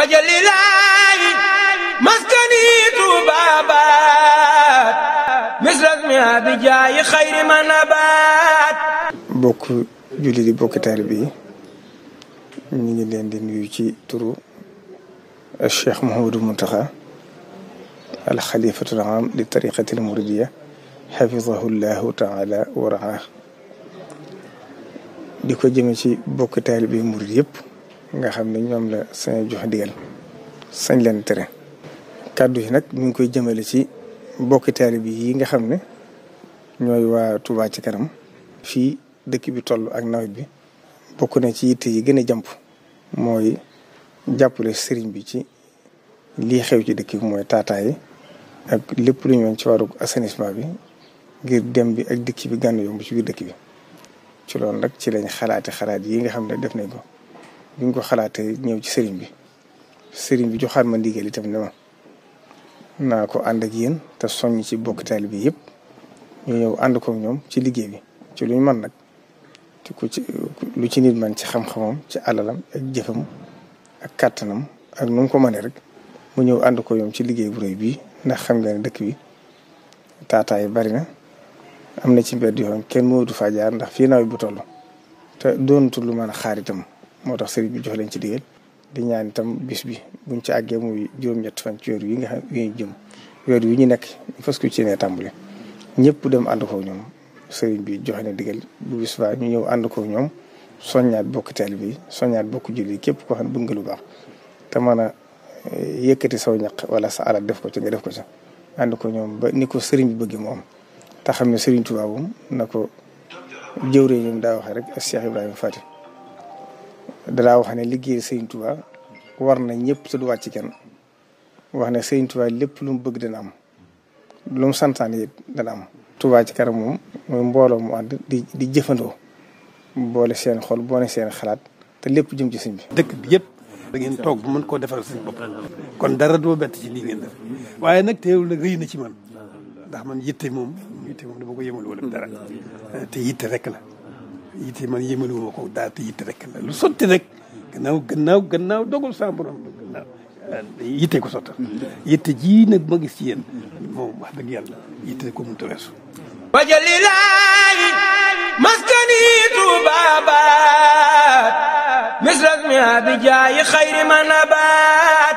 wajalilaayi maskani tuubaabaat misras mi abijaayi xayri ma nabaat. bokk julli di bokk taalibe yi ñu ngi leen di nuyu ci turu Cheikh Mouhamadou Mountakha al xalifatul aam li tariqatil muridiyya xafizahu llahu taala wa raa di ko jëme ci bokk taalibe yi murid yëpp nga xam ne ñoom la sañ jox digal sañ leen tere. kàddu yi nag mi ngi koy jëmale ci bokki taalibe yi nga xam ne ñooy waa Touba ci kanam. fii dëkk bi toll ak nawet bi bokk na ci yitte yi gën a jàmp mooy jàppale sëriñ bi ci lii xew ci dëkk bi mooy taataay ak lépp lu ñu mën ci wàllu assainissement bi ngir dem bi ak dëkk bi gànn yomb ci biir dëkk bi. ci loolu nag ci lañ xalaat yi nga xam ne def nañ ko bi ñu ko xalaatee ñëw ci sëriñ bi joxaat ma ndigal itam ne ma naa ko ànd ak yéen te soññ ci bokk taalibe bi yëpp ñu ñëw ànd ko ñoom ci liggéey bi ci lu ñu mën nag te ku ci lu ci nit man ci xam-xamam ci alalam ak jëfam ak kàttanam ak nu mu ko mënee rek mu ñëw ànd ko ñoom ci liggéey bu rëy bii ndax xam nga ne dëkk bi taataay bari na am na ci mbedd yoon kenn mënatu faa jaar ndax fii nawet bu toll te doonatul lu mën a xaar itam moo tax sëriñ bi jox leen ci digal di ñaan itam bis bi buñ ci àggee muy juróom-ñett fan ci weer yi nga xam ne jëm weer yu ñu nekk fas ko ci ne tàmbali ñëpp dem ànd ko ñoom sëriñ bi joxe ne digal bu bis baa ñu ñëw ànd ko ñoom soññaat bokk taalibe bi soññaat bokk julli képp koo xam ne bëgg nga lu baax te mën a yëkkati saw ñaq wala sa alal def ko ci nga def ko ci ànd ko ñoom ba ni ko sëriñ bi bëgg moom te xam ne sëriñ Tuubaa moom na ko jëwree ñoom daa waxee rek ak Cheikh Ibrahima Fati dalaa wax ne liggéey sëriñ Tuubaa war na ñëpp te du wàcc kenn wax ne sëriñ Tuubaa lépp lu mu bëgg dana am lu mu santaane it dana am. Touba ci kanam moom mooy mbooloo mu ànd di jëfandoo boole seen xol boole seen xalaat te lépp jëm ci sëñ bi. dëkk bi yëpp da ngeen toog bu mën koo defaral seen bopp kon dara doo bett ci lii ngeen def waaye nag teewul nag rëy na ci man ndax man yitte moom dama ko yëmalu wala dara te yitte rek la yitte man yëmalu ma ko dara te yitte rek la lu sotti rek gannaaw dogal sa borom gannaaw yitte ko sottal yitte ji nag ma gis ci yéen moom wax dëgg yàlla yitte ko mënut a weesu. wajalilaayi maskani tuubaabaat misras mi abijaayi xayri ma nabaat.